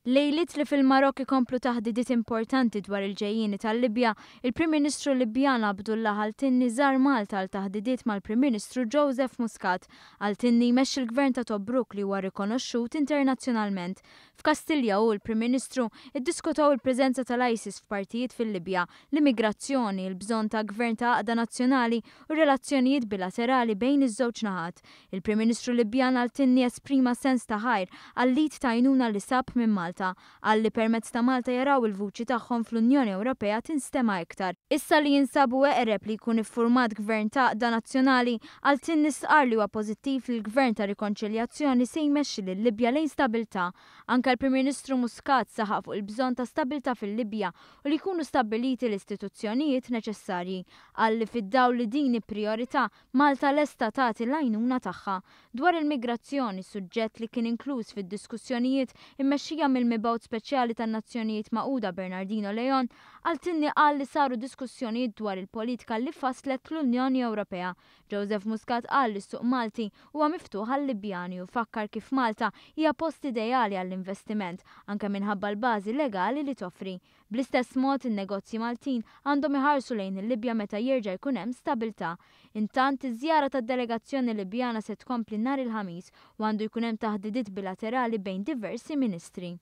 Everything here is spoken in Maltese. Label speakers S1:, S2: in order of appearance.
S1: Lejliet li fil-Marokk ikomplu taħdidiet importanti dwar il-ġejjieni tal-Libja, il-Prim Ministru Libjan Abdullah Al-Tinni żar Malta għal taħdidiet mal-Prim Ministru Joseph Muscat. Al-Tinni jmexxi l-Gvern ta' Tobruk li huwa rikonoxxut internazzjonalment. F'Kastilja hu u l-Prim Ministru iddiskutaw il-preżenza tal-ISIS f'partijiet fil-Libja, l-immigrazzjoni, il-bżonn ta' gvern ta' għaqda nazzjonali u r-relazzjonijiet bilaterali bejn iż-żewġ naħat. Il-Prim Ministru Libjan Al-Tinni esprima sens ta' ħajr għall-id ta' għajnuna li sab minn Malta. Qal li permezz ta' Malta jaraw il-vuċi tagħhom fl-Unjoni Ewropea tinstema' iktar. Issa li jinsabu eqreb li jkun iffurmat gvern ta' għaqda nazzjonali, Al-Tinni stqarr li huwa pożittiv li l-gvern ta' rikonċiljazzjoni se jmexxi lil-Libja lejn stabilità. Anke l-Prim Ministru Muscat saħaq fuq il-bżonn ta' stabilità fil-Libja u li jkunu stabbiliti l-istituzzjonijiet neċessarji. Qal li fid-dawl li din hi prijorità, Malta lesta tagħti l-għajnuna tagħha. Dwar il-migrazzjoni, suġġett li kien inkluż fid-diskussjonijiet immexxija mill-Mibgħut Speċjali tan-Nazzjonijiet Magħquda Bernardino Leon, Altinni qal li saru diskussjonijiet dwar il-politika li fasslet l-Unjoni Ewropea. Joseph Muscat qal li s-suq Malti huwa miftuħ għal-Libjani u fakkar kif Malta hija post ideali għall-investiment, anke minħabba l-bażi legali li toffri. Bl-istess mod, in-negozji Maltin għandhom iħarsu lejn il-Libja meta jerġa' jkun hemm stabilità. Intant, iż-żjara tad-delegazzjoni Libjana se tkompli nhar il-Ħamis u għandu jkun hemm taħdidiet bilaterali bejn diversi ministri.